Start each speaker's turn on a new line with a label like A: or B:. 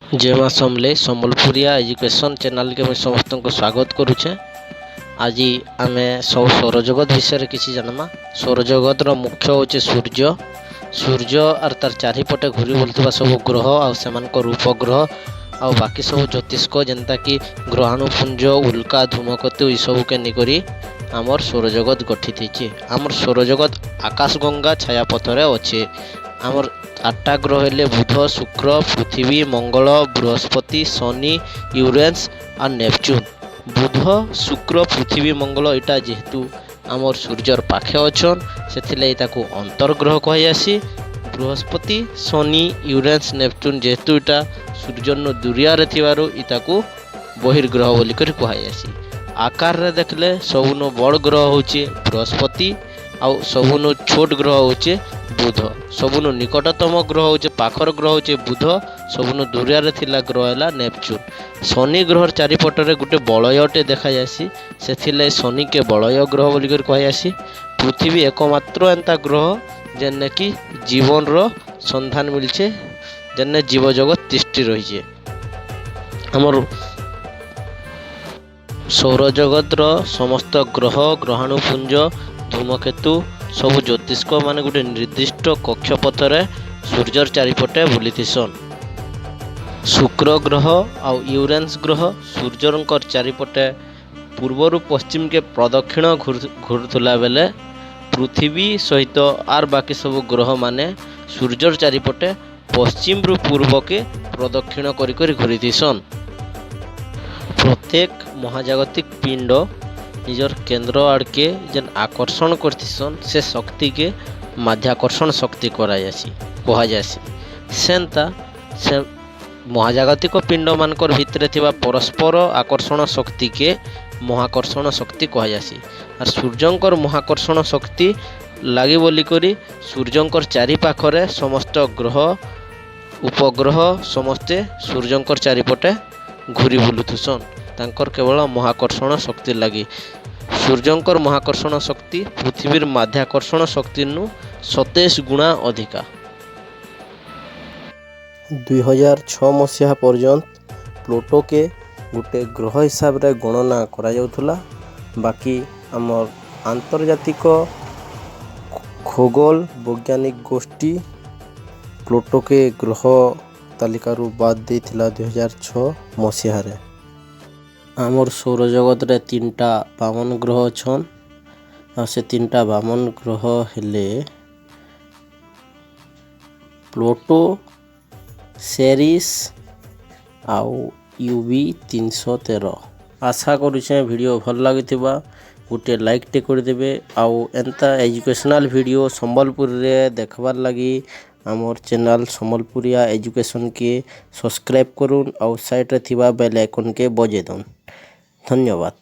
A: ଜୟ ମା ସମଲେଇ। ସମ୍ବଲପୁରିଆ ଏଜୁକେସନ୍ ଚ୍ୟାନେଲ୍କେ ମୁଇଁ ସମସ୍ତଙ୍କୁ ସ୍ୱାଗତ କରୁଛେଁ। ଆଜି ଆମେ ସବୁ ସୌରଜଗତ ବିଷୟରେ କିଛି ଜାନମା। ସୌରଜଗତର ମୁଖ୍ୟ ହେଉଛି ସୂର୍ଯ୍ୟ। ସୂର୍ଯ୍ୟ ଆର୍ ତାର ଚାରିପଟେ ଘୁରି ବୁଲୁଥିବା ସବୁ ଗ୍ରହ ଆଉ ସେମାନଙ୍କର ଉପଗ୍ରହ ଆଉ ବାକି ସବୁ ଜ୍ୟୋତିଷ୍କ, ଯେନ୍ତାକି ଗ୍ରହାଣୁପୁଞ୍ଜ, ଉଲ୍କା, ଧୂମକେତୁ, ଏସବୁକେ ନେଇକରି ଆମର୍ ସୌରଜଗତ ଗଠିତ ହେଇଛେ। ଆମର୍ ସୌରଜଗତ ଆକାଶଗଙ୍ଗା ଛାୟାପଥରେ ଅଛେ। ଆମର୍ ଆଠଟା ଗ୍ରହ ହେଲେ ବୁଧ, ଶୁକ୍ର, ପୃଥିବୀ, ମଙ୍ଗଳ, ବୃହସ୍ପତି, ଶନି, ୟୁରେନ୍ସ ଆର୍ ନେପଚୁନ୍। ବୁଧ, ଶୁକ୍ର, ପୃଥିବୀ, ମଙ୍ଗଳ ଏଇଟା ଯେହେତୁ ଆମର୍ ସୂର୍ଯ୍ୟର ପାଖେ ଅଛନ୍, ସେଥିର୍ଲାଗି ତାକୁ ଅନ୍ତର୍ଗ୍ରହ କୁହାଯାଏସି। ବୃହସ୍ପତି, ଶନି, ୟୁରେନ୍ସ, ନେପଚୁନ୍ ଯେହେତୁ ଇଟା ସୂର୍ଯ୍ୟନୁ ଦୁରିଆରେ ଥିବାରୁ ଇତାକୁ ବହିର୍ଗ୍ରହ ବୋଲିକରି କୁହାଯାଏସି। ଆକାରରେ ଦେଖିଲେ ସବୁନୁ ବଡ଼ ଗ୍ରହ ହଉଛେ ବୃହସ୍ପତି ଆଉ ସବୁନୁ ଛୋଟ ଗ୍ରହ ହଉଛେ ବୁଧ। ସବୁନୁ ନିକଟତମ ଗ୍ରହ ହଉଛେ, ପାଖର ଗ୍ରହ ହଉଛେ ବୁଧ। ସବୁନୁ ଦୁରିଆରେ ଥିଲା ଗ୍ରହ ହେଲା ନେପଚୁନ୍। ଶନି ଗ୍ରହର ଚାରିପଟରେ ଗୋଟେ ବଳୟଟେ ଦେଖାଯାଏସି, ସେଥିର୍ଲାଗି ଶନିକେ ବଳୟ ଗ୍ରହ ବୋଲିକରି କୁହାଯାଏସି। ପୃଥିବୀ ଏକମାତ୍ର ଏନ୍ତା ଗ୍ରହ ଯେନେ କି ଜୀବନର ସନ୍ଧାନ ମିଲଛେ, ଯେନେ ଜୀବଜଗତ ତିଷ୍ଠି ରହିଛେ। ଆମର୍ ସୌରଜଗତର ସମସ୍ତ ଗ୍ରହ, ଗ୍ରହାଣୁପୁଞ୍ଜ, ଧୂମକେତୁ, ସବୁ ଜ୍ୟୋତିଷ୍କ ମାନେ ଗୋଟେ ନିର୍ଦ୍ଦିଷ୍ଟ କକ୍ଷପଥରେ ସୂର୍ଯ୍ୟର ଚାରିପଟେ ବୁଲିଥିସନ୍। ଶୁକ୍ର ଗ୍ରହ ଆଉ ୟୁରେନ୍ସ ଗ୍ରହ ସୂର୍ଯ୍ୟଙ୍କର ଚାରିପଟେ ପୂର୍ବରୁ ପଶ୍ଚିମକେ ପ୍ରଦକ୍ଷିଣ ଘୁରୁଥିଲା ବେଲେ, ପୃଥିବୀ ସହିତ ଆର୍ ବାକି ସବୁ ଗ୍ରହମାନେ ସୂର୍ଯ୍ୟର ଚାରିପଟେ ପଶ୍ଚିମରୁ ପୂର୍ବକେ ପ୍ରଦକ୍ଷିଣ କରି କରି ଘୁରିଥିସନ୍। ପ୍ରତ୍ୟେକ ମହାଜାଗତିକ ପିଣ୍ଡ ନିଜର କେନ୍ଦ୍ର ଆଡ଼କେ ଯେନ୍ ଆକର୍ଷଣ କରିଥିସନ୍, ସେ ଶକ୍ତିକେ ମାଧ୍ୟାକର୍ଷଣ ଶକ୍ତି କରାଯାଏସି, କୁହାଯାଏସି। ସେନ୍ତା ସେ ମହାଜାଗତିକ ପିଣ୍ଡମାନଙ୍କର ଭିତରେ ଥିବା ପରସ୍ପର ଆକର୍ଷଣ ଶକ୍ତିକେ ମହାକର୍ଷଣ ଶକ୍ତି କୁହାଯାଏସି। ଆର୍ ସୂର୍ଯ୍ୟଙ୍କର ମହାକର୍ଷଣ ଶକ୍ତି ଲାଗି ବୋଲିକରି ସୂର୍ଯ୍ୟଙ୍କର ଚାରିପାଖରେ ସମସ୍ତ ଗ୍ରହ, ଉପଗ୍ରହ ସମସ୍ତେ ସୂର୍ଯ୍ୟଙ୍କର ଚାରିପଟେ ଘୁରି ବୁଲୁଥିସନ୍, ତାଙ୍କର କେବଳ ମହାକର୍ଷଣ ଶକ୍ତି ଲାଗି। ସୂର୍ଯ୍ୟଙ୍କର ମହାକର୍ଷଣ ଶକ୍ତି ପୃଥିବୀର ମାଧ୍ୟାକର୍ଷଣ ଶକ୍ତିନୁ 27 ଗୁଣା ଅଧିକା। 2006 ମସିହା ପର୍ଯ୍ୟନ୍ତ ପ୍ଲୁଟୋକେ ଗୋଟେ ଗ୍ରହ ହିସାବରେ ଗଣନା କରାଯାଉଥିଲା। ବାକି ଆମର୍ ଆନ୍ତର୍ଜାତିକ ଖଗୋଳ ବୈଜ୍ଞାନିକ ଗୋଷ୍ଠୀ ପ୍ଲୁଟୋକେ ଗ୍ରହ ତାଲିକାରୁ ବାଦ ଦେଇଥିଲା 2006 ମସିହାରେ। ଆମର୍ ସୌରଜଗତରେ ତିନିଟା ବାମନ ଗ୍ରହ ଅଛନ୍। ଆଉ ସେ ତିନିଟା ବାମନ ଗ୍ରହ ହେଲେ ପ୍ଲୁଟୋ, ସେରିସ୍ ଆଉ ୟୁବି 313। ଆଶା କରୁଛେଁ ଭିଡ଼ିଓ ଭଲ୍ ଲାଗିଥିବା। ଗୋଟେ ଲାଇକ୍ଟେ କରିଦେବେ ଆଉ ଏନ୍ତା ଏଜୁକେସନାଲ୍ ଭିଡ଼ିଓ ସମ୍ବଲପୁରୀରେ ଦେଖବାର୍ ଲାଗି ଆମର୍ ଚ୍ୟାନେଲ୍ ସମ୍ବଲପୁରିଆ ଏଜୁକେସନ୍କେ ସବସ୍କ୍ରାଇବ୍ କରୁନ୍ ଆଉ ସାଇଡ଼୍ରେ ଥିବା ବେଲ୍ ଆଇକନ୍କେ ବଜେଇ ଦଉନ୍। ଧନ୍ୟବାଦ।